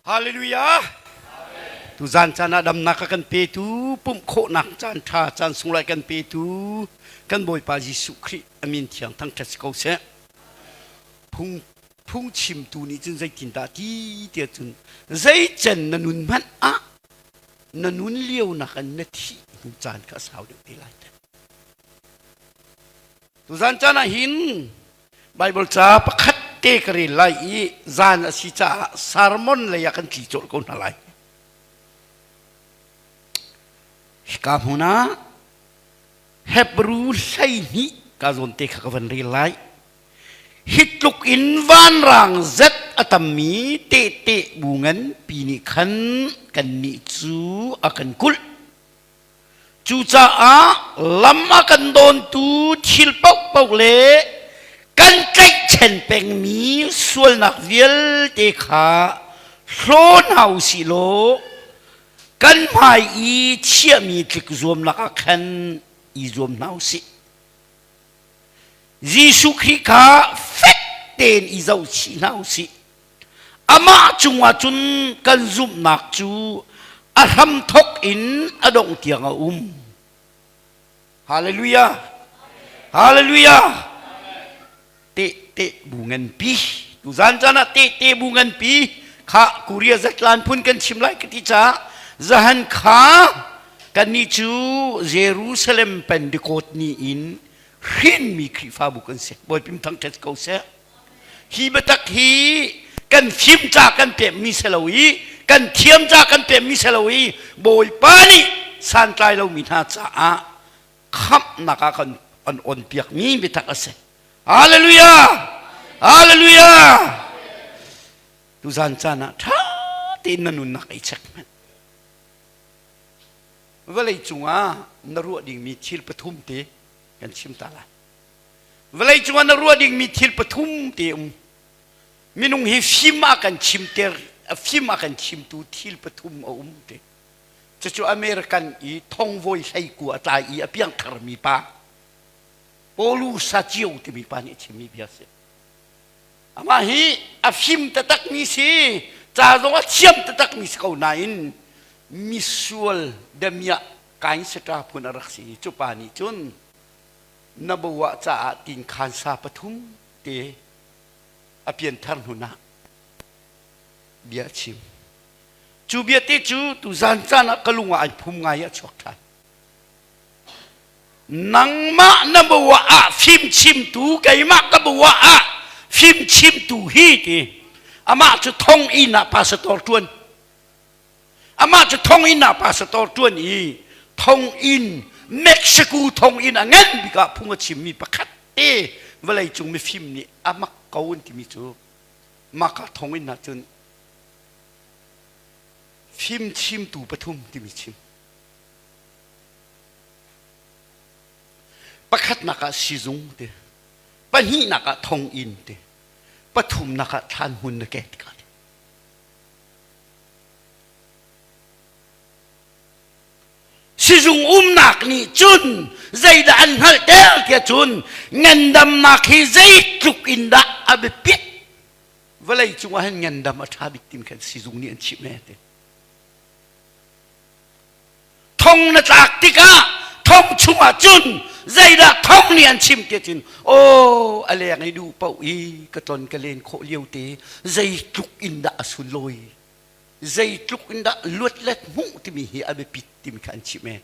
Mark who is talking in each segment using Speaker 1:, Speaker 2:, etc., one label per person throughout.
Speaker 1: Hallelujah! Tuzan caan ah damnak a kan petu, pumh khawhnak caan ṭha, caan sunglawi kan petu, kan Bawipa Jesuh Khrih a min thiang thangṭhat si ko seh. Phung phungchimtu nih cun zeitindah ti tiah cun zeicen na nun hmanh ah na nun lio nakin na thih hnu caan kha a sau deuh te lai. Tuzan caan ah hin Baibal ca pakhat te ka rel lai i zan a si caah sermon lei ah kan tli colh ko hna lai. Hika hmun ah Hebrew 12 ka zawn te kha ka van rel lai. Hi tluk in vanrang zet a tammi tehte bu nganpi nih khan kannih cu a kan kulh. Cucaah lam a kan dawntu thil paohpaoh le kan tlaihchan pengmi sualnak vialte kha hlaw hna u sih law kan hmai i chiahmi tlik zuamnak ah khan i zuam hna u sih. Jesuh Khrih kha fek tein i zohchih hna u sih. Amah cungah cun kan zumhnak cu a hramthawk in a dongh tiang a um. Hallelujah! Hallelujah! Tehte bu nganpi. Tuzan caan ah tehte bu nganpi kha Korea zatlan phun kan chim lai ka ti caah zahan kha kannih cu Jerusalem Pentecost ni in hrinmi Khrihfabu kan si. Bawipim thangṭhat ko seh. Hi biatak hi kan fim ca kan pemmi si lo i kan thiam ca kan pemmi si lo i Bawipa nih santlai lomi hna caah khamhnak ah kan an on piakmi biatak a si. Hallelujah! Hallelujah! Tuzan caan ah ṭha tein na nunnak i check hmanh. Vawlei cungah na ruah dingmi thil pathum te kan chim ta lai. Vawleicung ah na ruah dingmi thil pathum te um. Minung hi fim a kan chimter, fim a kan chimtu thil pathum a um te. Cucu American i thongvoi hleikua a tlai i a piangtharmi pa Paulu Sacio timi pa nih a chimmi bia a si. Amah hi a fim taktakmi si, ca zong a thiam taktakmi si ko nain misual damiah kain satra phun a rak si i cu pa nih cun na bawah caah tinkhan sa pathum te a pianthar hnun ah bia a chim. Cu bia te cu tuzan caan ah ka lung ah ai phum ngai a chuak ṭhan. Nangmah na bawah ah fimchimtu keimah ka bawah ah fimchimtu hi ti amah cu thong inn ah pastor ṭuan Amah cu thonginn ah pastor ṭuan i thonginn Mexico thonginn a ngan bik ah phung a chimmi pakhat te vawleicung mifim nih a mak ko an timi cu maka thonginn ah cun fimchimtu pathum timi chim. Pakhatnak ah sizung te, pahnihnak ah thonginn te, pathumnak ah thlanhmun na ke tikah Sizung umnak nih cun zeidah an hngalhter tiah cun ngandamnak hi zeitluk in dah a biapit vawlei cungah hin ngandam a ṭha bik tim khan sizung nih an chimh e ti. Thong na tlak tikah thong chungah cun zeidah thong nih an chim tiah cun aw a leng i duh paoh i ka tlon ka len khawh lio te zeitluk in dah a sunlawi zeitluk in dah luat let hmuh timi hi a biapit timi kha an chimh e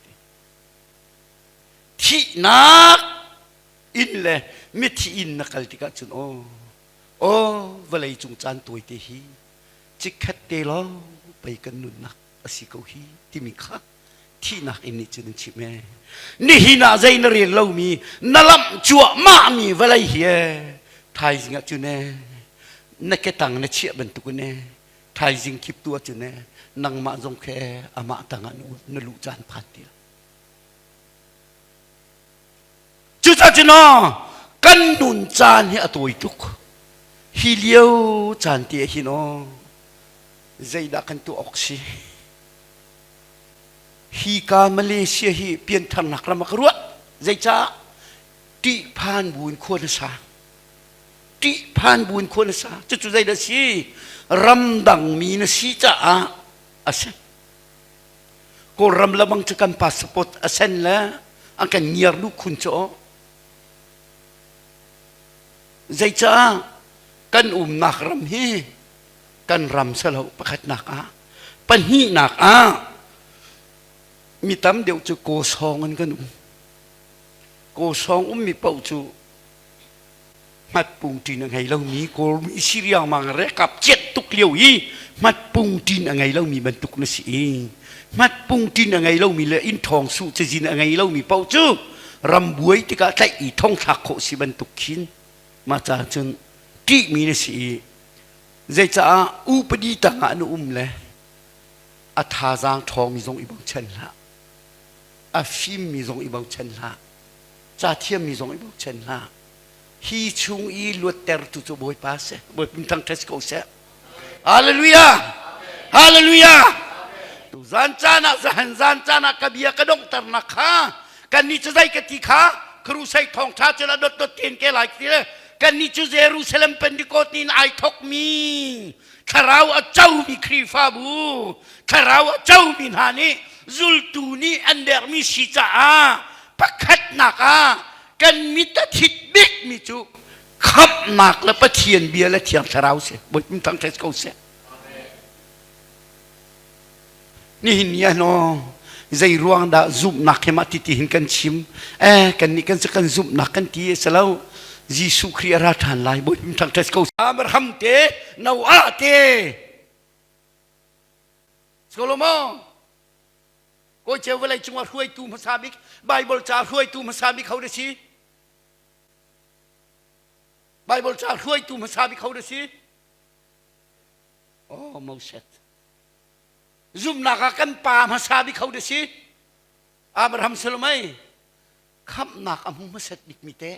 Speaker 1: thihnak inn le mithi inn na kal tikah cun aw aw vawlei cung caan tawi te hi chikkhat te lawng pei kan nunnak a si ko hi timi kha thihnak inn nih cun an chimh e nihin ah zei na rel lomi na lamh cuahmah mi vawlei hi e thaizing ah cun e na ketang na chiah bantuk in e thaizing khip tu ahcun e nangmah zong khe amah tangah na luh caan phan ti lo cucaah cun kan nun caan hi a tawi tuk hi lio caan te hin aw zeidah kan tuah awk si hi ka Malaysia hi piantharnak ram ah ka ruah zeicah ṭihphan bu in khua na sa. Ṭihphan buin khua na sa. Cucu zeidah a si? Ramdang mi na si caah a si. Kawlram le bang cu kan passport a sen le an kan ngiar duh khun cu aw. Zeicah kan umnak ram hi kan ram si lo pakhatnak ah. Pahnihnak ah mi tam deuh cu kawsawng in kan um. Kawsawng ummi paoh cu hmatpungṭin a ngei lomi Kawlmi si riangmang rekap ciat tuk lio i hmatpungṭin a ngei lomi bantuk na si i hmatpungṭin a ngei lomi le inn ṭhawng su cazin a ngei lomi paoh cu ram buai tikah tlaih i thongthlak khawh si bantuk khin mah ca cun ṭihmi na si i zeicaah upadi tangah na um le a thazaang ṭhawngmi zong i bochan hlah a fimmi zong i bochan hlah ca thiammi zong i bochan hlah hi chung i luattertu cu Bawipa si. Bawipa thangṭhat si ko seh. Hallelujah! Hallelujah! Tu zan caan ah zahan zan caan ah ka bia ka donghternak kha kannih cu zei ka ti kha crusade thawngṭha cu la dot dot ten ke lai ti le kannih cu Jerusalem Pentecost in ai thokmi thlarau a comi Khrihfabu thlarau a comi hna nih zultu nih an dermi si caah pakhatnak ah kan mit a thit bikmi cu khamhnak le Pathian bia le Thiang Thlarau si. Bawipa thangṭhat ko seh. Nihin ni ah no zei ruang dah zumhnak he mah ti ti hin kan chim eh kan nih kan kan zumhnak kan ti a si lo Jesuh Khrih a ra ṭhan lai Bawipa thangṭhat ko Abraham te Noah te Solomon Kawi ceu vawlei cungah hruaitu hmasa bik Bible ca hruaitu hmasa bik ho na si? Bible ca hruaitu hmasa bik ho na si? Oh Moses. Zumhnak ah kan pa hmasa bik ho na si? Abraham Salomai khamhnak a hmu hmasat bik mi te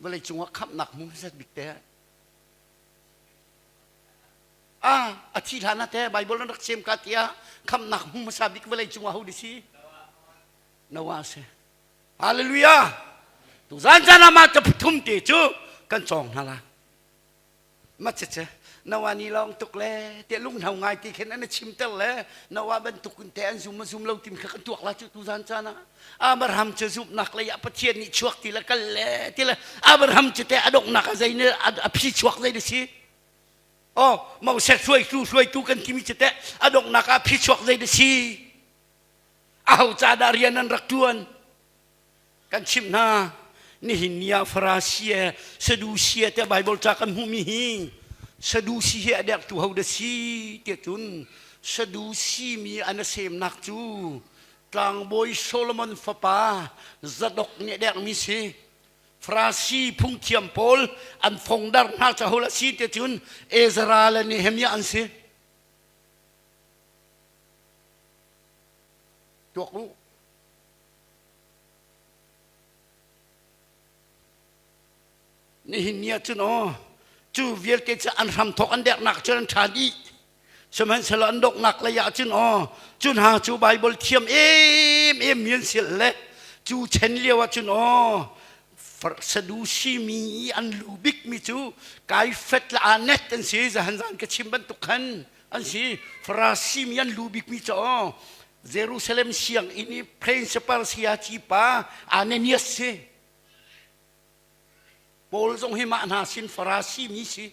Speaker 1: vawlei cungah khamhnak hmu hmasat bik te Ah, a thi hlan ah te Bible an rak sem ka tiah khamhnak hmu hmasa bik vawlei cungah ho si? Noah si. Hallelujah. Tu zan zan ah mah thum te cu kan cawng hna la. Ma che che Noah ni lawng tuk le te lunghno ngai ti khin an chim ter le Noah bantuk in te an zum a zum lo tim kha kan tuak la cu tu zan caan ah Abraham cu zumhnak lei ah Pathian nih chuak ti le kal le ti le Abraham cu te a donghnak ah zei ne a phi chuak zei na si Oh, Moses hruaitu hruaitu kan timi cu teh a donghnak ah phichuak zei na si? Aho ca dah rian an rak ṭuan? Kan chimh hna. Nihin ni ah Farasi e Sadusi e tiah Bible ca kan hmuhmi hi Sadusi hi a dertu ho dah si tiah cun Sadusi mi an a semnak cu tlangbawi Solomon fapa Zadok nih a dermi si. Farasi phungthiam pawl an fongdar hna cahol a si te cun Ezra le Nehemiah an si. Tuak u. Nihin ni ah cun aw cu vialte cu an hramthawk an dernak cun an ṭha dih. Sihmanhsehlaw an donghnak lei ah cun aw cu hna cu Baibal thiam em em mi an si le cu chen lio ah cun aw Sadusi mi i an lu bikmi cu Kaifet le Anet an si zahan zan ka chim bantuk khan an si Farasi mi an lu bikmi cu aw Jerusalem sianginn i principal sayaci pa Ananias si Paul zong hi mah hna sin Farasi mi si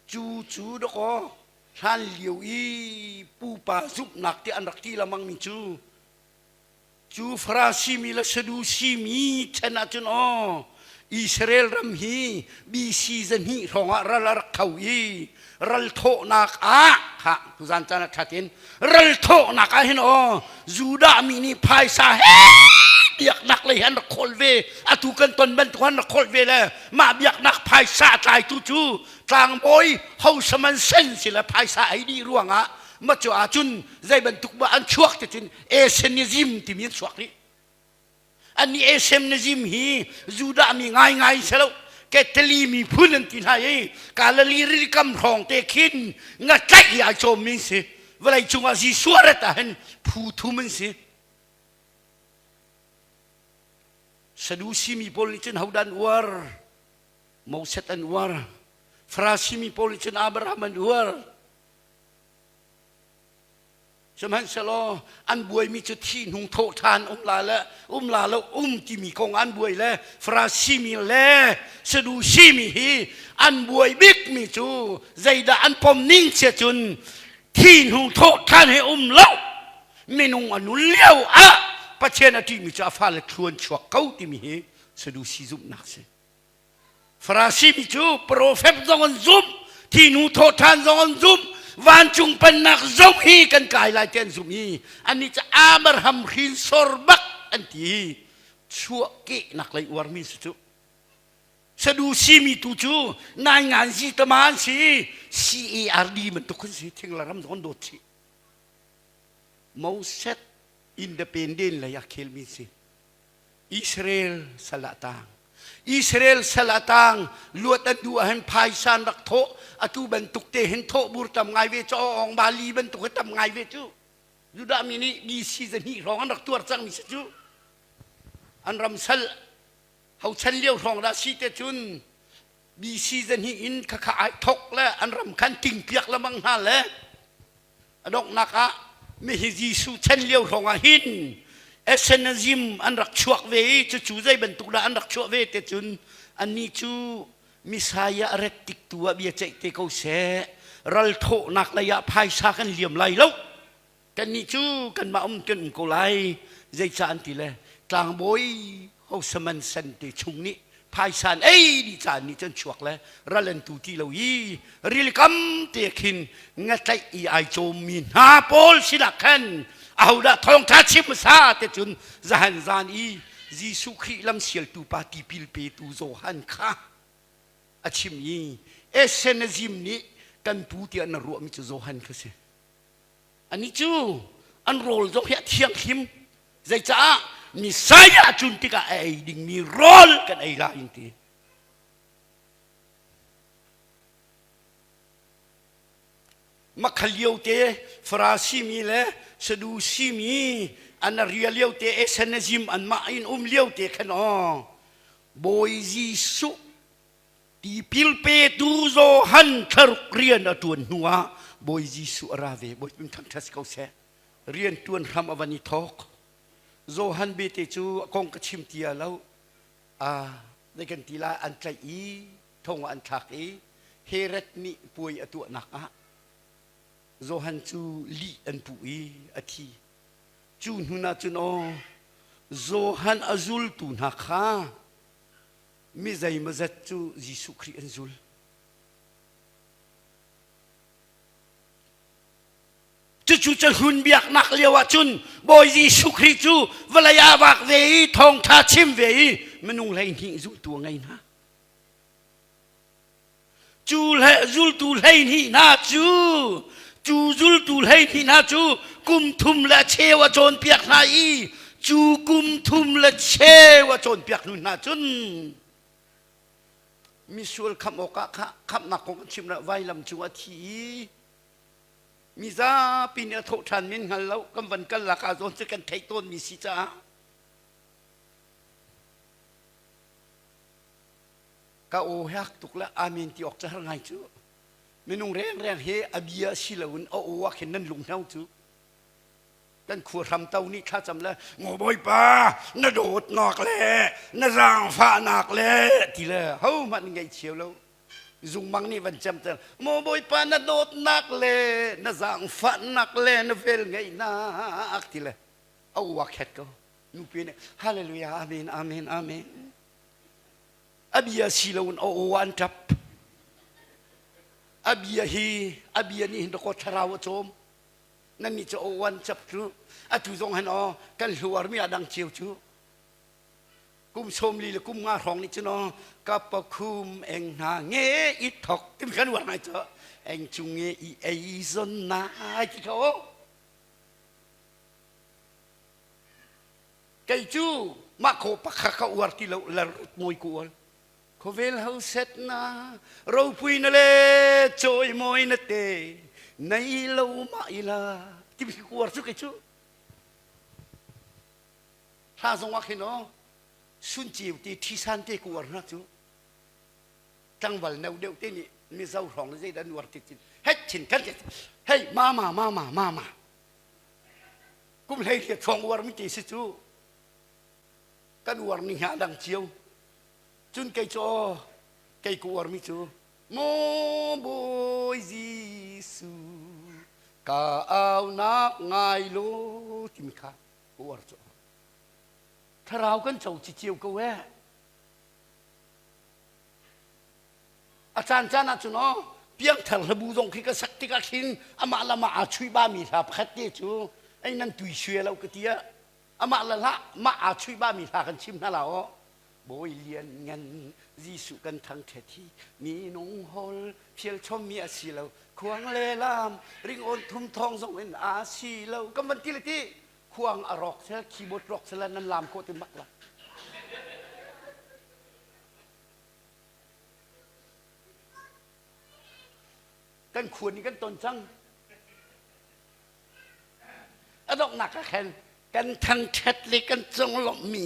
Speaker 1: Cu cu dawkaw hlan lio i pupa zumhnak ti an rak ti lengmangmi cu cu Farasi mi le Sadusi mi ṭhen ahcun aw Israel ram hi BC zahnih hrawngah ral a rak tho i ral thawhnak ah kha tuzan caan ah ṭhat in ral thawhnak ah hin aw Judah mi nih phaisa he biaknak lei an rak khawl ve atu kan ton bantuk an rak khawl ve le mah biaknak phaisa tlaitu cu tlangbawi hosaman sen si le phaisa ei dih ruangah ma cu ahcun zei bantuk ba an chuak ti cun Essenism timi an chuak rih Annih Essenism hi Judah mi ngaingai si lo Ketali miphun an ti hna i Galilee rilikam hrawng te khin ngatlaih i ai cawmmi an si. Vawlei cungah Jesuh a rat ahhin phu thum an si. Sadusi mi pawl nih cun hodah an uar? Moses an uar. Farasi mi pawl nih cun Abraham an uar. Sihmanhsehlaw an buaimi cu thi hnung thawh ṭhan um la le um la lo um timi kong an buai le Farasi mi le Sadusi mi hi an buai bikmi cu zeidah an pom ning sia cun thi hnung thawh ṭhan he um lo minung a nun lio ah Pathian a ṭihmi cu a fale thluan chuak ko timi hi Sadusi zumhnak si. Farasi mi cu profet zong an zumh, thinu thawhṭhan zong an zumh, vancung pennak zong hi kan kai lai ti an zumh i annih cu Abraham hrinsor bak an ti. Chuahkehnak lei uarmi si cu. Sadusi mi tu cu nainganzi tama an si, CARD bantuk an si, thing le ram zong an dawt chih. Moses independent lei a khelmi si. Israel sal ah tang. Israel sal ah tang luat an duh ahhin phaisa an rak thawh atu bantuk te hin thawh bur tam ngai ve cu ong bali bantuk hi tam ngai ve cu Judah mi nih BC zahnih hrawng an rak tuar cangmi si cu an ram sal hochan lio hrawng dah si te cun BC zahnih in khakha ai thok le an ram khan ting piak lamang hna le A donghnak ah mihi Jesuh chan lio hrawng ah hin Essenism an rak chuak ve i cucu zei bantuk dah an rak chuah ve te cun annih cu Messiah a ret tik tu ah bia ceih te ko seh ral thawhnak lei ah phaisa kan liam lai lo kannih cu kanmah um kan um ko lai zeicah an ti le tlangbawi hosaman san te chung nih phaisa an ei dih caan nih cun chuak le ral an tu ti lo i rilikam te khin ngatlaih i ai cawmmi hna pawl sinah khan ahodah thawngṭha chim hmasa te cun zahan zan i Jesuh Khrih lamsialtu pa tipil petu Johan kha a chim i Essenism nih kan pu tiah na ruahmi cu Johan kha si. Anih cu an rawl zong hi a thianghlim. Zeicah Messiah cun tikah a ei dingmi rawl kan ei lai in ti. Makha lio te Farasi mi le Sadusi mi an ria lio te Essenism anmah in um lio te khan aw Bawi Jesuh Tipil petu Johan thlaruk rian a ṭuan hnuah Bawi Jesuh a ra ve. Bawi min thangṭhat si ko seh. Rian ṭuan hram a van i thawk. Johan bete cu a kong ka chim ti lo. Ah, zei kan ti lai an tlaih i thong ah an thlak i Herod nih puai a tuahnak ah Johan cu lih an puh i a thi. Cu hnu ah cun aw Johan a zultu hna kha mi zeimawzat cu Jesuh Khrih an zul. Cucu cahlun biaknak lio ah cun Bawi Jesuh Khrih cu vawlei ah vak ve i thawngṭha chim ve i minung 12 zultu a ngei hna. Cu zultu 12 hna cu cu zultu 12 hna cu kum thum le cheu a cawnpiak hna i cu kum thum le cheu a cawnpiak hnu hna cun misual khamh awkah kha khamhnak kong an chim vailam cung a thi i mizapi nih a thawh ṭhan min hngal lo kan van kal lak ah zawn cu kan theih tawnmi si caah Ka aw hak tuk le amen ti awk cu har ngai cu. Minung rengreng he a bia si loin a aw ah khin nan lunghno cu. Kan khua hram to nih thlacam le maw Bawipa na dawtnak le na zaangfahnak le ti le hohmanh nih ngaihchia lo. Zungmang nih van cem ter maw Bawipa na dawtnak le na zaangfahnak le na velngeihnak ti le a aw ah khet ko. Nupi nih hallelujah amen amen amen. A bia si loin a aw an ṭap. A bia hi a bia nih hin dakaw thlarau a cawm. Nannih cu aw an cap cu atu zong hin aw kan hluarmi a dang cio cu. Kum 40 le kum nga hrawng nih cun aw ka pakhum eng hna nge i thok timi kan uar ngai cu eng cung nge i ei zon nai ti kha aw. Kei cu mah khaw pakha ka uar ti lo lar mawi ka ual. Khawvel hoset na ropui na le cawimawi na te nei lo ma ila ti ka uar cu kei cu. Hla zong ah khin aw. Sunceu te ṭhisan te ka uar hna cu. Tlangval no deuh te nih Mizo hrawng le zeidah an uar ti cin. Hei chin kan ti. Hei mama mama mama. Kum hlei hriat hrawng uar mi te si cu. Kan uar ning hi a dang cio. Cun kei cu aw kei ka uar mi cu Maw Bawi Jesuh ka aunak ngai law timi kha ka uar cu. Thlarau kan co ci cio ko eh. A caan caan ahcun aw piangthar hlabu zong khi ka sak tikah khin amah le amah aa chuih bami hla pakhat te cu ei nan tui sue lo ka ti ah amah le hlah mah aa chuih bami hla kan chim hna la aw Bawi lian ngan Jesuh kan thangṭhat hi minung hol fial chommi a si lo khuang le lam ringawn thum thawng zong in a si lo kan van ti le ti khuang a rawk sel keyboard rawk sel nan lam khawh ti mak la kan khuan nih kan ton cang a donghnak ah khan kan thangṭhat le kan conglawmhmi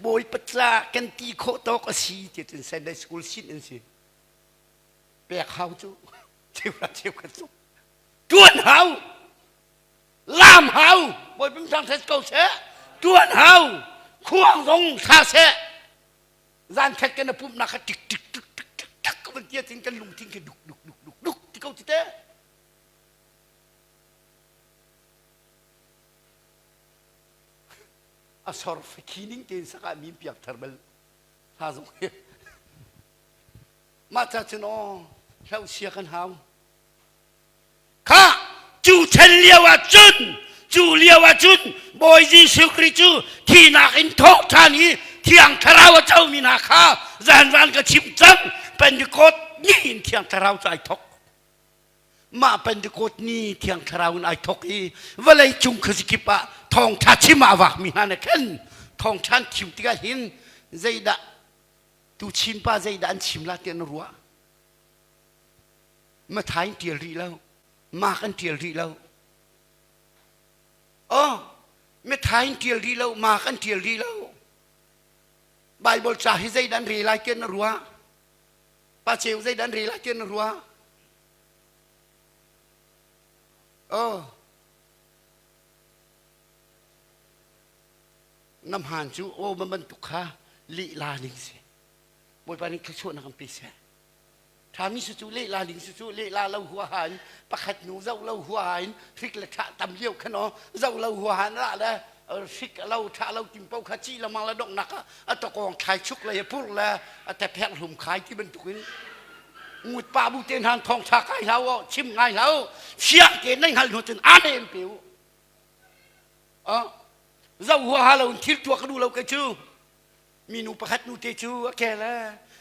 Speaker 1: Bawipa ca kan ti khawh tawk a si ti cun Sunday school sin an si pek hau cu cheuhra cheukhat cu ṭuan hau lam hau Bawipa thangṭhat ko seh ṭuan hau khuang zong thla seh zan khat kan pumhnak kha tik tik tik tik tik tak van tia cin kan lungthin khi duk duk duk duk duk ti ko ti te A sor fakhi ning tein sakah min piak thar bal hna zong hi. Mah ca cun aw hloh sia kan hau. Kha cu chan lio ah cun cu lio ah cun Bawi Jesuh Khrih cu thihnak in thawh ṭhan i Thiang Thlarau a comi hna kha zanzan ka chim cang Pentecost ni in Thiang Thlarau cu ai thawk. Mah Pentecost ni Thiang Thlarau in ai thawk i vawlei cung khuazikip ah thawngṭha chim ah a vakmi hna nih khan thawngṭha an chim tikah hin zeidah tu Chin pa zeidah an chim la ti an ruah. Mathai in ṭial rih lo, Mark an ṭial rih lo. Oh, Mathai in ṭial rih lo, Mark an ṭial rih lo. Bible ca hi zeidah an rel lai ti an ruah. Pa ceu zeidah an rel lai ti an ruah. Oh. Na hmaan cu aw ma bantuk kha lehla ning si. Bawipa nih thluachuahnak an pe seh. Ṭhami si cu lehla ning si cu lehla lo huaha in pakhat nu zoh lo huaha in hrik le ṭhah tam lio khan aw zoh lo huaha in rah le hrik lo ṭhah lo tim paoh kha cih lengmang le donghnak ah a tawkawng thlai chuk le pur le a tephek hlum khai ti bantuk in ngut pa bu te hna thawng ṭha kai hlah u chim ngai hlah u fiang tein nan hngalh hnu cun amen pe u zoh huaha lo in thil tuah ka duh lo kei cu minu pakhat nu te cu a ke le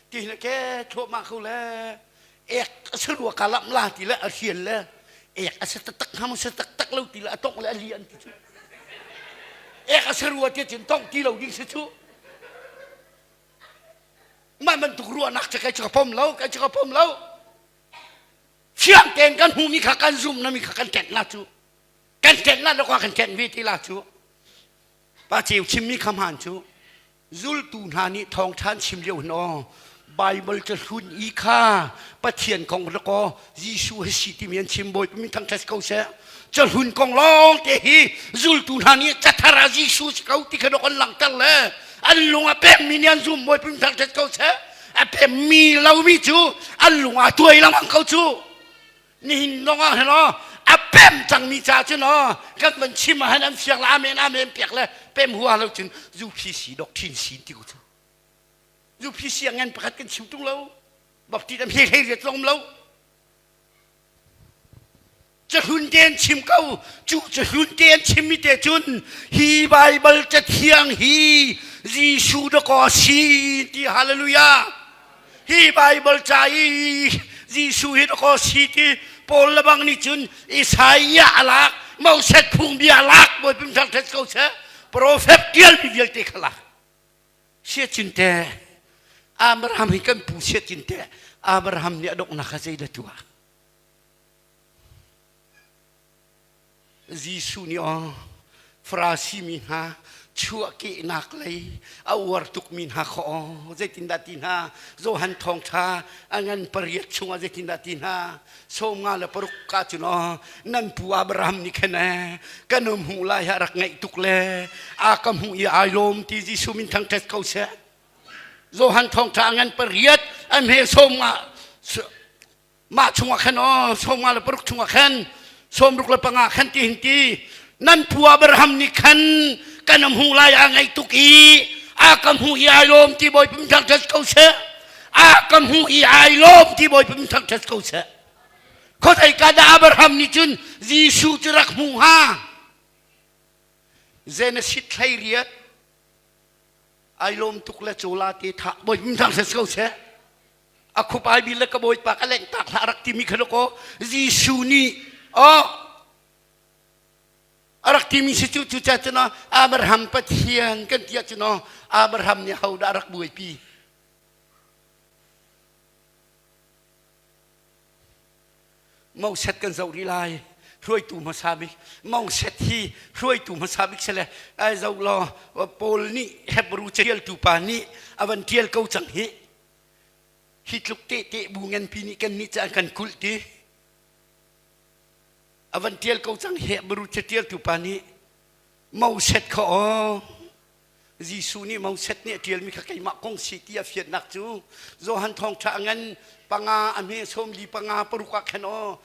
Speaker 1: ti le ke thluahmah ko le ek a si rua ka lamh la ti le a hrial le ek a si taktak hnga maw si taktak lo ti le a tongh le a li an ti cu ek a si rua ti cun tongh ti lo ding si cu mah bantuk ruahnak cu kai cu ka pom lo kai cu ka pom lo fiang tein kan hmuhmi kha kan zumh na mi kha kan kenh la cu kan kenh la lo kan kenh ve ti la cu pa ceu chimmi kha hmaan cu zultu hna nih thawngṭha an chim lio hin aw Bible ca hlun i kha Pathian kong le kaw Jesuh hi si timi an chim Bawipa min thangṭhat ko seh ca hlun kong lawng te hi zultu hna nih cathar ah Jesuh si ko ti kha dok an langhter le an lung a pemmi nih an zum Bawipa min thangṭhat ko seh a pemmi lomi cu an lung ah tuai lengmang ko cu nihin lawng ah hin aw a pem cangmi ca cun aw kan van chim ah hin an fiang le amen amen pek le pem hua lo cun UPC doctrine sin ti ko cu UPC a ngan pakhat kan chim tung lo baptist am he hlei riat lom lo cahlun te an chim ko cu cahlun te an chimmi te cun hi Bible cathiang hi Jesuh dakaw si ti hallelujah Hi Baibal ca i Jesuh hi dakaw si ti Paul le bang nih cun Isaiah a lak, Moses phungbia a lak, Bawipa min thangṭhat ko seh, profet ṭialmi vialte kha lak. Siacin te, Abraham hi kan pu siacin te, Abraham nih a donghnak kha zeidah tuah? Jesuh nih aw Farasi mi hna. Chuahkehnak lei a uar tukmi hna kha aw zeitindah ti hna Johan thawngṭha a ngan pariat chungah zeitindah ti hna 56 ka cun aw nan pu Abraham nih khan ee kan um hmuh lai ah rak ngaih tuk le a ka hmuh i ai lawm ti Jesuh min thangṭhat ko seh. Johan thawngṭha a ngan pariat a hme sawm nga mah chungah khan aw 56 chungah khan 65 khan ti hin ti nan pu Abraham nih khan kan hmuh lai a ngaih tuk i a ka hmuh i ai lawm ti Bawipa min thangṭhat ko seh a ka hmuh i ai lawm ti Bawipa min thangṭhat ko seh khuazei ka dah Abraham nih cun Jesuh cu rak hmuh hnga Genesis 18 ai lawm tuk le cawla te tha Bawipa min thangṭhat ko seh a khup ai bil le ka bawipa ka lengtak hlah rak timi kha ko Jesuh nih oh a rak timi si cu cu ca cun Abraham Pathian kan ti ahcun Abraham nih ho dah rak buaipi Moses kan zoh rih lai hruaitu hmasa bik Moses hi hruaitu hmasa bik sile ai zoh law Paul nih Hebrew catialtu pa nih a van tial ko cang hi Hi tluk tehte bu nganpi nih kan nih cu an kan kulh ti. A van tial ko cang Hebrew catialtu pa nih Moses kha aw Jesuh nih Moses nih a ṭialmi kha keimah kong si ti a fiannak cu Johan thawngṭha a ngan panga a hme sawm li panga paruk ah khan aw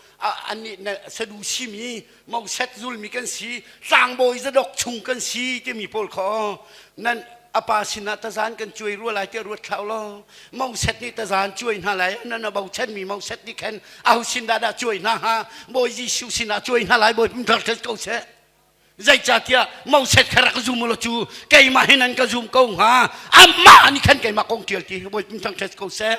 Speaker 1: annih Sadusi mi Moses zulmi kan si tlangbawi zadok chung kan si timi pawl kha aw nan a pa sinah tazan kan cuai rua lai tiah ruat thlau law Moses nih tazan cuai hna lai nan a bochanmi Moses nih khan aho sin dah dah cuai hna hnga Bawi Jesuh sinah cuai hna lai Bawi pum thar ko seh zeicahtiah Moses kha rak zum law cu keimah hin an ka zum ko hnga amah nih khan keimah kong ṭial ti Bawi pum thangṭhat ko seh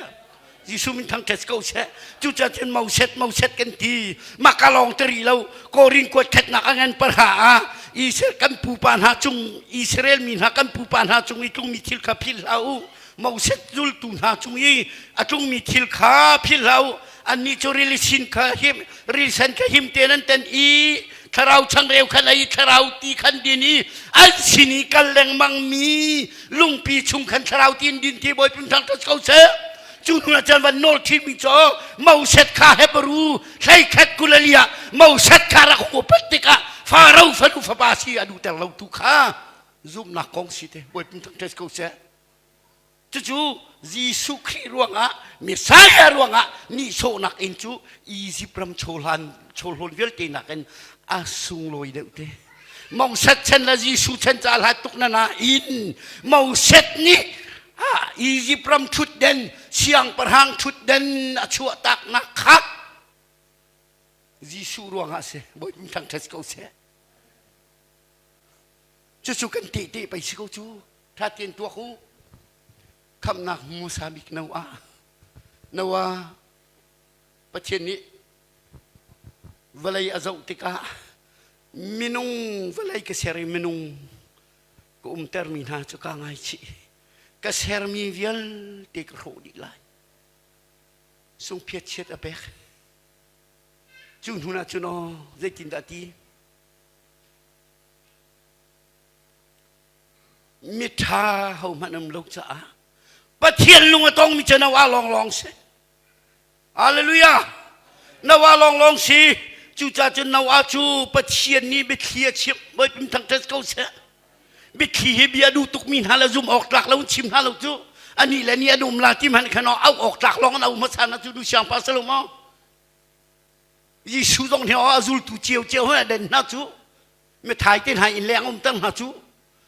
Speaker 1: Jesuh min thangṭhat ko seh cucaah cun Moses Moses kan ti maka lawng tari lo Korin kuat khatnak a ngan parha ah Israel kan pupa hna cung Israel mi hna kan pupa hna cung i tlungmi thil kha philh hlah u Moses zultu hna cung i a tlungmi thil kha philh hlah u annih cu rili sin kha him rili kha him te nan ten i thlarau changreu khan ei thlarau ti khan din i an sin i kal lengmang mi lungpi chung khan thlarau ti in din ti bawi pum thang ko seh cu hnu ah cun van nawl ṭhimi cu Moses kha Hebrew hleikhat kulali ah Moses kha rak upat tikah Faro fanu fapa si a duhter lo tu kha zumhnak kong si te bawi pum thang ko seh Cucu Jesuh Khrih ruangah Messiah ruangah nihsawhnak in cu Egypt ram chawhlan chawhlawn vialte nakin a sunglawi deuh te. Moses chan le Jesuh chan ca hlat tuk na nain Moses nih Egypt ram ṭhutden siangpahrang ṭhutden a chuahtaknak kha Jesuh ruangah a si. Bawipa thangṭhat ko seh. Cucu kan tehte pei si ko cu. Ṭha tein tuak u. Khamhnak hmasa bik Noah. Noah Pathian nih vawlei a zoh tikah minung vawlei ka ser i minung ka umtermi hna cu kaa ngaichih. Ka sermi vialte ka hrawh dih lai. Sungphiat chiat a pek. Cu hnu ah cun aw zeitindah ti? Miṭha hohmanh um lo caah Pathian lung a tongmi cu Noah lawnglawng si. Hallelujah! Noah lawnglawng si. Cucaah cun Noah cu Pathian nih biathli a chimh. Bawipa thangṭhat ko seh. Biathli hi bia duh tukmi hna le zum awk tlak lo in chim hna lo cu. Ani le ni an um la ti hmanh khan auh awk tlak lawng an au hmasa na cu nu siang pa si lo maw? Jesuh zong nih a zultu cio cio he a den hna cu. Mithai te hna in leng umter hna cu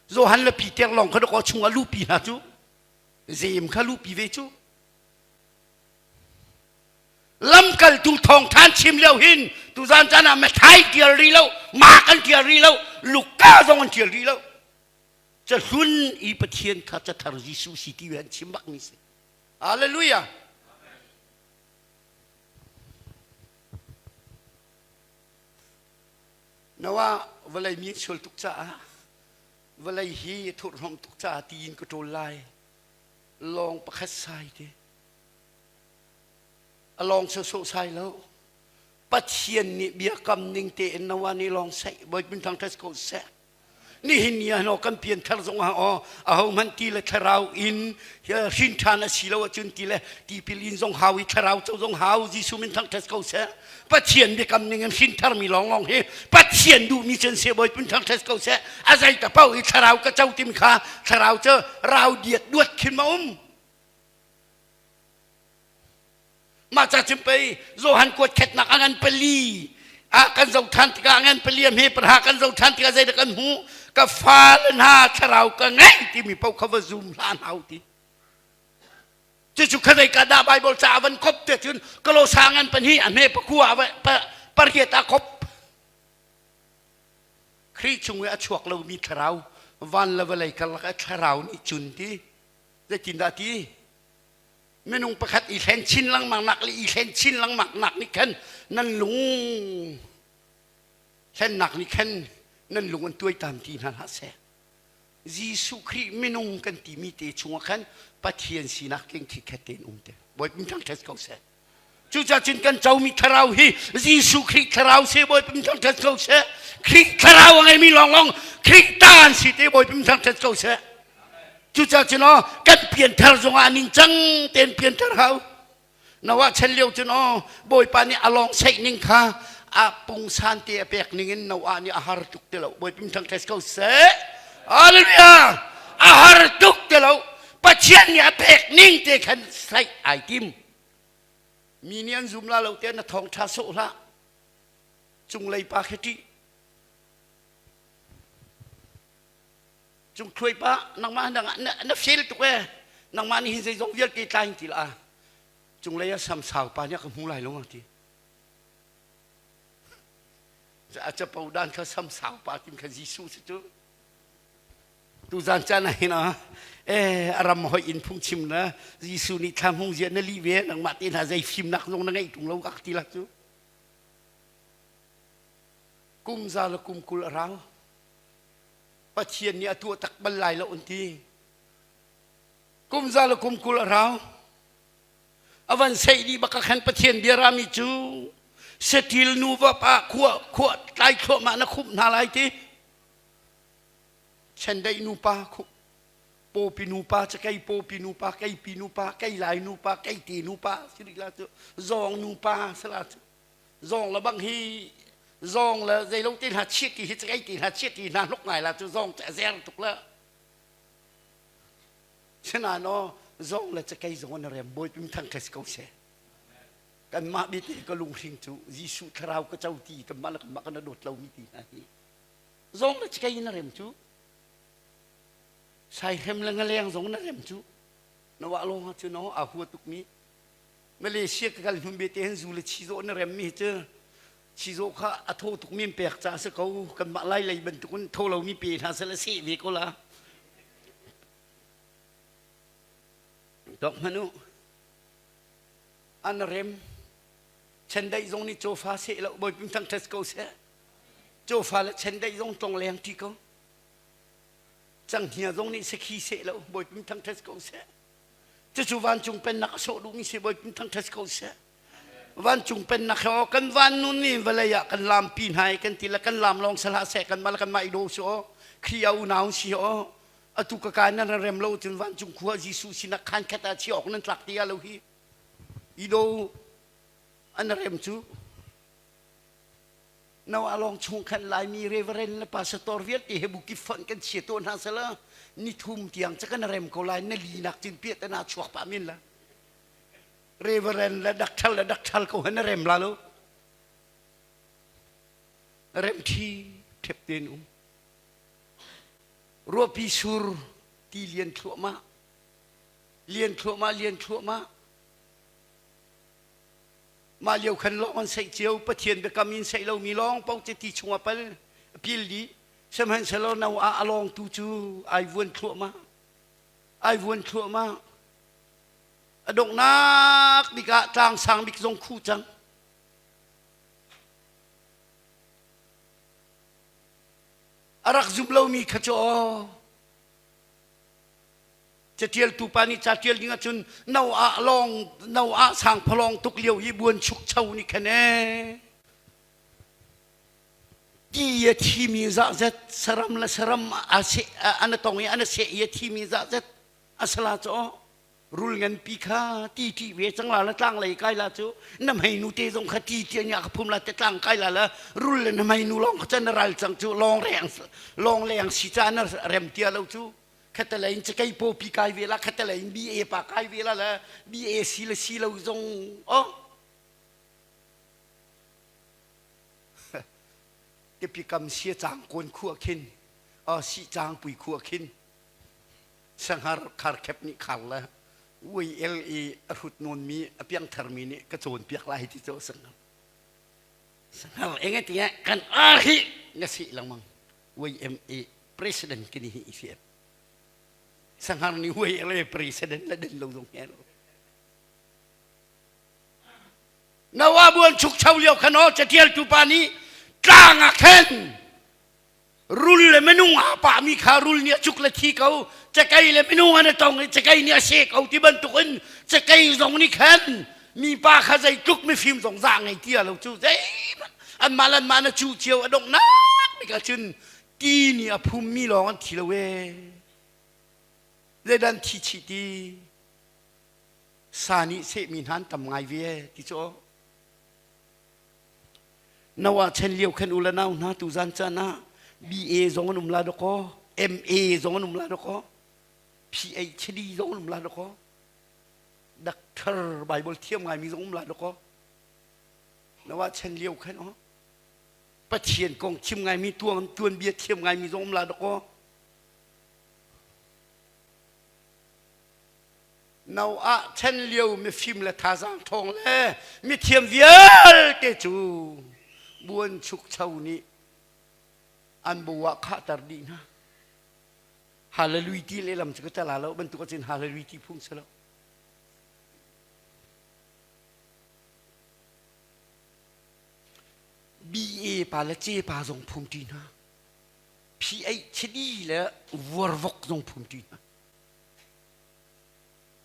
Speaker 1: Johan le Peter lawng kha dawkaw chung ah luhpi hna cu Jeim kha luhpi ve cu lamkaltu thawngthan chim lio hin tuzan caan ah Mathai tial rih lo Mark an tial rih lo Luka zong an tial rih lo cahlun i Pathian kha cathar Jesuh si ti an chim bak mi si Hallelujah Noah vawlei mi sual tuk caah vawlei hi a thurhnom tuk caah tiin ka ṭawl lai. Lawng pakhat sai te. A lawng sawsawh sai lo. Pathian nih biakam ning tein Noah nih lawng saih Bawipa thangṭhat ko seh. Nihin ni ah kan pianthar zong ah aw aho hmanh ti le thlarau in hrin ṭhan a si lo ahcun ti le tipil in zong hau i thlarau co zong hau Jesuh min thangṭhat ko seh. Pathian biakam ning in hrin tharmi lawnglawng hi Pathian duhmi cun se Bawi pun thangṭhat ko seh. A zei ta paoh i thlarau ka co tim kha thlarau cu rau diat duat khin ma um. Mah ca cun pei Johan kuat khetnak a ngan pali ah kan zoh ṭhan tikah a ngan pali a hme pahra kan zoh ṭhan tikah zeidah kan hmuh ka fale hna thlarau ka ngeih timi paoh kha va zum hlah hna u ti. Cucu khazei ka dah Bible ca a van kop te cun kalosa ngan pahnih a hme pakua pariat a kop. Khrih chung i a chuak lomi thlarau van le vawlei karlak ah thlarau nih cun ti zeitindah ti minung pakhat i hlen chin lengmang nak le i hlen chin lengmang nak nih khan nan lung hlennak nih khan nan lung an tuaitam ti hna hlah seh Jesuh Khrih minung kan timi te chungah khan Pathian sinak tling khikhet tein um te Bawipa min thangṭhat ko seh cucaah cun kan comi thlarau hi Jesuh Khrih thlarau si Bawipa min thangṭhat ko seh Khrih thlarau a ngeimi lawnglawng Khrih ta an si te Bawipa min thangṭhat ko seh Cucaah cun aw kan pianthar zongah ningcang tein pianthar hau. Noah chan lio cun aw Bawipa nih a lawng seih ning kha a pungsan te a pek ning in Noah nih a har tuk ti lo. Bawipa thangṭhat ko seh. Hallelujah! A har tuk ti lo. Pathian nih a pek ning te khan saih ai tim. Mi nih an zum la lo te na thawngṭha sawh hlah. Cunglei pa khi ṭih. Cung thluai pa nangmah na, na fel tuk e nangmah nih hin zeizong vialte tlaing ti la cunglei ah samsau pa nih a ka hmu lai lo ti a capo dan kha samsau pa tim kha Jesuh si cu tuzan caan ah hin ah eh a ram hoi in phungchim na Jesuh nih thla hmung zia na li ve nangmah te hna zei fimnak zong na ngeih tung lo kak ti la cu kum za le kum 20 a rau Pathian nih a tuah tak bal lai lo an ti. Kum za le kum 20 a rau. A van seih dih bak khan Pathian bia rami cu satil nuva pa khua khua tlai thluahmah na khumh hna lai ti. Chendeih nupa khup pawpi nupa cakei pawpi nupa keipi nupa keilai nupa keite nupa si la cu zawng nupa sala cu zawng le bang hi zawng le zeilo te hna chiat ti hi cakei ti hna chiat ti hna hlok ngai la cu zawng cu a zer tuk la sinain aw zawng le cakei zong an rem bawi pim thang si ko seh kanmah bite ka lunghring cu Jesuh thlarau ka co ti kanmah le kanmah kan dawt lomi ti hna hi zawng le cakei na rem cu saihrem le ngaleng zong na rem cu na wah lawng ah cun aw aa hua tukmi Malaysia ka kal hnun bete hin zu le chizawh na remmi cu chizawh kha a thaw tukmi in pek ca a si ko kanmah lai lei bantukin thaw lomi pe hna seh le seh ve ko la dok hmanh u an rem chendaih zong nih cawfa seh lo bawipim thangṭhat ko seh cawfa le chendaih zong tlong leng ṭi ko canghngia zong nih sakhi seh lo bawipim thangṭhat ko seh Cucu vancung pennak a sawh duhmi si Bawipa thangṭhat ko seh. Vancung pennak he aw kan van nun nih vawlei ah kan lampi hna i kan ti le kan lam lawng sal hlah seh kan mah le kanmah i daw su aw Khrih a unau si aw atu ka kai nan rem lo cun vancung khua Jesuh sinak khan khat ah chi awk nan tlak ti lo hi i do an rem cu Noah lawng chung khan Laimi reverend le pastor vialte he bukip fonh kan chia tuah hna sela ni thum tiang ca kan rem ko lai na li nak cin piah tana chuak pah min la reverend le dakthal le dakthal ko han rem la lo rem thi thep ten um ruahpi sur ti lian thluahmah lian thluahmah lian thluahmah Mah lio khan lawng an seih cio Pathian biakam in seih lomi lawng paoh cu ti chungah pal a pil dih sihmanhsehlaw no ah a lawng tu cu ai vuan thluahmah ai vuan thluahmah a donghnak bik ah tlang sang bik zong khu cang a rak zum lomi kha cu aw Catialtu pa nih ca tial ding ahcun no ah lawng no ah sangphalawng tuk lio i buan chukcho nih khan ee. Ti a thimi zahzet saram le saram a seh an a tong i an a seh i a thimi zahzet a sala cu rul nganpi kha ti ṭih ve cang la la tlang lei kai la cu na hmeinu te zong kha ti ti nya ka phum la te tlang kai la la rul le na hmeinu lawng kha can na ral cang cu lawng reng lawng leng si ca na rem tia lo cu khatalei in cakei pawpi kai ve la khatalei in BA pa kai ve la la BA si le si lo zong oh Tipi kam sia cang kawn khua khin si cang pui khua khin sanghar kharkhep nih khar le ui el i a hrut nawn mi a piangthar mi nih ka cawn piak lai ti cu sanghar sanghar enge tinge kan ar hi na si lengmang YMA president kini hi si sanghar ni YLA president la den lo zong he lo Noah buan chukcho lio khan aw catialtu pa nih tlang ah khan rul le minung aa pahmi kha rul nih a cuk le thi ko cakei le minung an i tong i cakei nih a seh ko ti bantukin cakei zong nih khan mipa kha zeitluk mifim zong zah ngei ti lo cu zeihmanh anmah le anmah na cu cio a donghnak bik ah cun ti nih a phummi lawng an thi lo ee zeidah an thi chih ti Sa nih sehmi hna an tam ngai ve ti cu. Noah chan lio khan u le nau hna tuzan caan ah BA zong an um la dawkaw, MA zong an um la dawkaw, PhD zong an um la dawkaw, Doctor Bible thiam ngaimi zong um la dawkaw. Noah chan lio khan aw Pathian kong chim ngaimi tuang tuanbia thiam ngaimi zong um la dawkaw. Noah chan lio mifim le thazaang ṭhawng le mithiam vialte cu buanchukcho nih an bu ah khahter dih hna. Hallelujah ti lehlam cu ka tala lo bantuk acin hallelujah ti phung si lo. BA pa le C pa zong phum ṭi hna. PhD le vuarvok zong phum ṭi hna.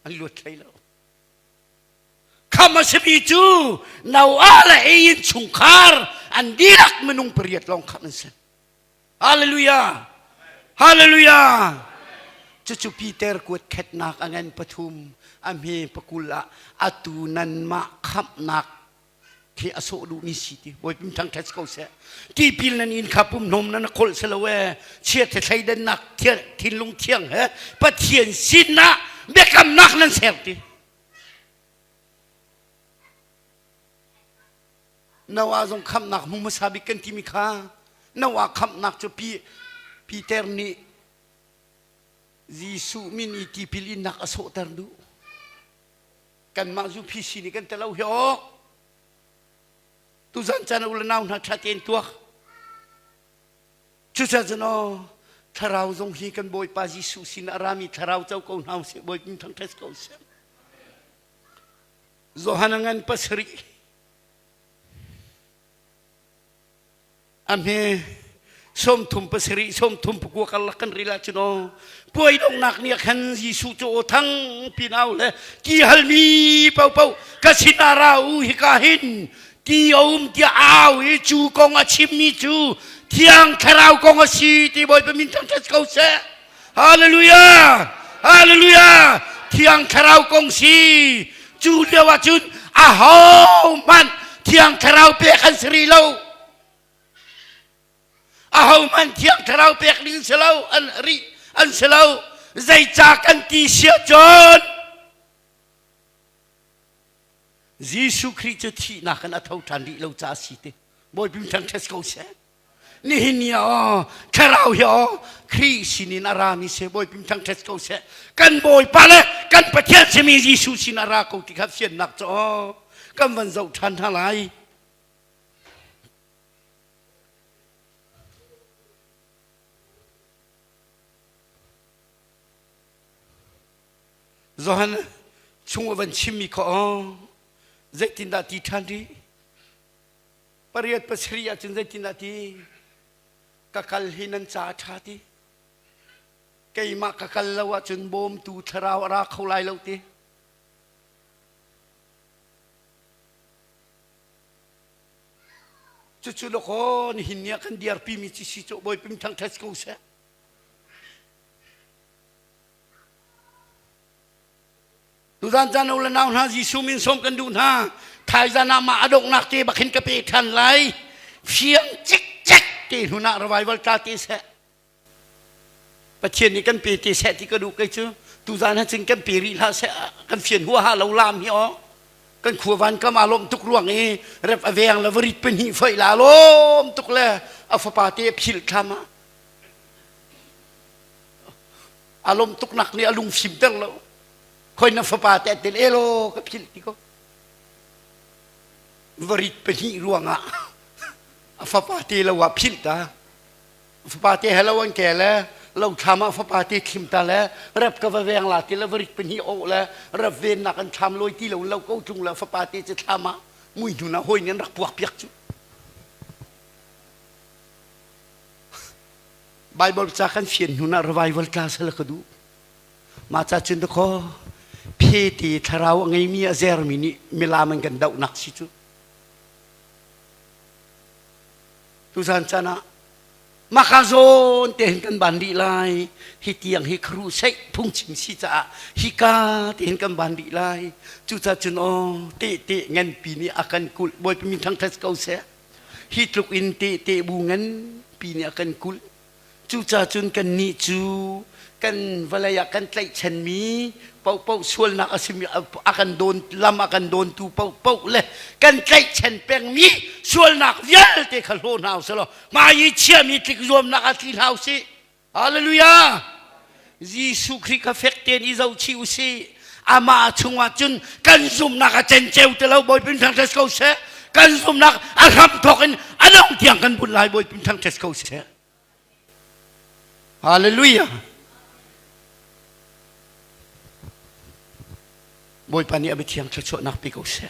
Speaker 1: An luat hlei lo. Kham a simi cu Noah le ei in chungkhar an dihlak minung pariat lawng khamh an si. Hallelujah! Hallelujah! Cucu Peter kuat khetnak a ngan pathum a hme pakul ah atu nanmah khamhnak khi a sawh duhmi si ti Bawipa thangṭhat ko seh tipil nan in kha pumhnawm nan kholh si lo ee chiat he thleidannak thinlung thiang he Pathian sinah biakamnak nan ser ti Noah zong khamhnak hmu hmasa bik kan timi kha Noah khamhnak cu pi Peter nih Jesuh min i tipil innak a sawhter duh kanmah zu-phi nih kan telo hi aw tuzan caan u le nau hna ṭha tein tuak cucaah cun aw thlarau zong hi kan bawipa Jesuh sin a rami thlarau co ko hna usih bawipa thangṭhat ko seh Johan a ngan pasarih A hme 37 39 karlak kan ril ahcun aw puai donghnak ni ah khan Jesuh cu aw thang pin au le ti halmi paohpaoh ka sinah ra u hika hin ti a um tiah au i cu kong a chimmi cu Thiang Thlarau kong a si ti Bawipa min thangṭhat ko seh. Hallelujah! Hallelujah! Thiang Thlarau kong si. Cu lio ah cun ahohmanh Thiang Thlarau pek an si rih lo. Ahohmanh Thiang Thlarau pek ding si lo, an rih an si lo. Zeica kan ti sia cun Jesuh Khrih cu thihnak in a tho ṭhan rih lo caah si ti. Bawipa thangṭhat ko seh. Nihin ni ah aw thlarau hi aw Khrih sinin a rami si Bawipa thangṭhat ko seh. Kan Bawipa le kan Pathian simi Jesuh sin a ra ko ti kha fiannak cu aw kan van zoh ṭhan hna lai. Johan chung a van chimmi kha aw zeitindah ti ṭhan rih? Pariat pasarih ahcun zeitindah ti? Ka kal hi nan ca a ṭha ti. Keimah ka kal lo ahcun bawmtu thlarau a ra kho lai lo ti. Cucu dawkaw nihin ni ah kan diarpi mi ci si cu Bawipa thangṭhat ko seh. Tuzan caan u le nau hna Jesuh min sawm kan duh hna. Thaizan ah mah a donghnak te bak hin ka pe ṭhan lai. Fiang cikcek te hnun ah revival tla te seh. Pathian nih kan pe te seh ti ka duh kei cu. Tuzan ha cun kan pe rih hlah seh kan fian huaha lo lam hi aw. Kan khua van kam aa lawm tuk ruang i rep a veng le varit pahnih foih la lawm tuk le a fapa te a philh thlam ah. A lawm tuk nak nih a lung fimter lo. Khoi na fapa te tel elo ka philh ti ko. Varit pahnih ruangah a fapa te lo ah philh ta. Fapa te hello an ke le lo thlam ah fapa te thlim ta le rep ka va veng la ti le varit pahnih o le rep ven nak an thlam loi ti lo lo ko tlung le fapa te cu thlam ah mui hnu na hoi nih an rak puak piak cu. Bible ca kan fian hnu na revival tla sala ka duh. Mah ca cun dakaw phete thlarau a ngeimi a zermi nih milam an kan dohnak si cu. Tuzan caan ah maka zawn te hin kan ban dih lai. Hi tiang hi crusade phungchim si caah hika te hin kan ban dih lai. Cucaah cun aw tehte nganpi nih a kan kulh. Bawipa min thangṭhat ko seh. Hi tluk in tehte bu nganpi nih a kan kulh. Cucaah cun kannih cu kan vawlei ah kan tlaihchanmi paohpaoh sualnak a simi a kan dawn lam a kan dawntu paohpaoh le kan tlaihchan pengmi sualnak vialte kha hlaw hna usih law hmai i chiami tlik zuamnak ah tli hna usih. Hallelujah! Jesuh Khrih kha fek tein i zohchih usih. Amah chungah cun kan zumhnak a cenceu ti lo Bawipa thangṭhat ko seh. Kan zumhnak a hramthawk in a dongh tiang kan bunh lai Bawipa thangṭhat ko seh. Hallelujah! Bawipa nih a biathiang thluachuahnak pe ko seh.